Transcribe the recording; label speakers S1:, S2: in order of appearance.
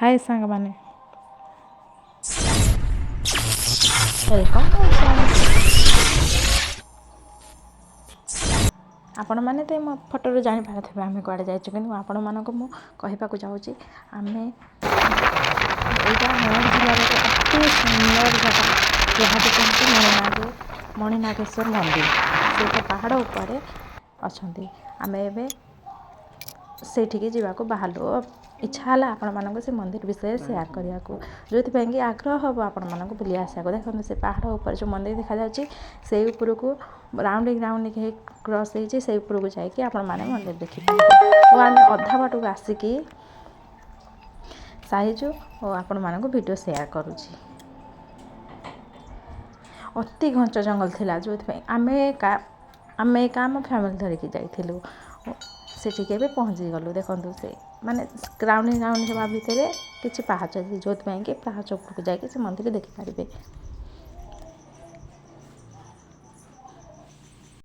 S1: ହାଏ ସାଙ୍ଗମାନେ, welcome. ଆପଣମାନେ ତ ମୋ ଫଟୋରୁ ଜାଣିପାରୁଥିବେ ଆମେ କୁଆଡ଼େ ଯାଇଛୁ, କିନ୍ତୁ ଆପଣମାନଙ୍କୁ ମୁଁ କହିବାକୁ ଯାଉଛି। ଆମେ ଏଇଟା ନୟାଗଡ଼ ଜିଲ୍ଲାର ଏକ ଅତି ସୁନ୍ଦର ଜାଗା, ଯାହାକୁ କୁହନ୍ତି ମଣିନାଗେଶ୍ୱର ମନ୍ଦିର। ସେ ଏକ ପାହାଡ଼ ଉପରେ ଅଛନ୍ତି। ଆମେ ଏବେ ସେଇଠିକି ଯିବାକୁ ବାହାରିଲୁ। ଇଚ୍ଛା ହେଲା ଆପଣମାନଙ୍କୁ ସେ ମନ୍ଦିର ବିଷୟରେ ସେୟାର କରିବାକୁ, ଯେଉଁଥିପାଇଁ କି ଆଗ୍ରହ ହେବ ଆପଣମାନଙ୍କୁ ବୁଲି ଆସିବାକୁ। ଦେଖନ୍ତୁ, ସେ ପାହାଡ଼ ଉପରେ ଯେଉଁ ମନ୍ଦିର ଦେଖାଯାଉଛି, ସେଇ ଉପରକୁ ରାଉଣ୍ଡିଂ ରାଉଣ୍ଡିଂ ହେଇ କ୍ରସ୍ ହେଇଛି। ସେଇ ଉପରକୁ ଯାଇକି ଆପଣମାନେ ମନ୍ଦିର ଦେଖିପାରିବେ। ଓ ଆମେ ଅଧା ବାଟକୁ ଆସିକି ସାରିଛୁ ଓ ଆପଣମାନଙ୍କୁ ଭିଡ଼ିଓ ସେୟାର କରୁଛି। ଅତି ଘଞ୍ଚ ଜଙ୍ଗଲ ଥିଲା, ଯେଉଁଥିପାଇଁ ଆମେ ଏକା ଆମ ଫ୍ୟାମିଲି ଧରିକି ଯାଇଥିଲୁ। ସେଠିକି ଏବେ ପହଞ୍ଚିଗଲୁ। ଦେଖନ୍ତୁ, ସେ ମାନେ ରାଉଣ୍ଡିଂ ରାଉଣ୍ଡ ହେବା ଭିତରେ କିଛି ପାହାଚ ଅଛି, ଯେଉଁଥିପାଇଁ କି ପାହାଚ ଉପରକୁ ଯାଇକି ସେ ମନ୍ଦିର ଦେଖିପାରିବେ।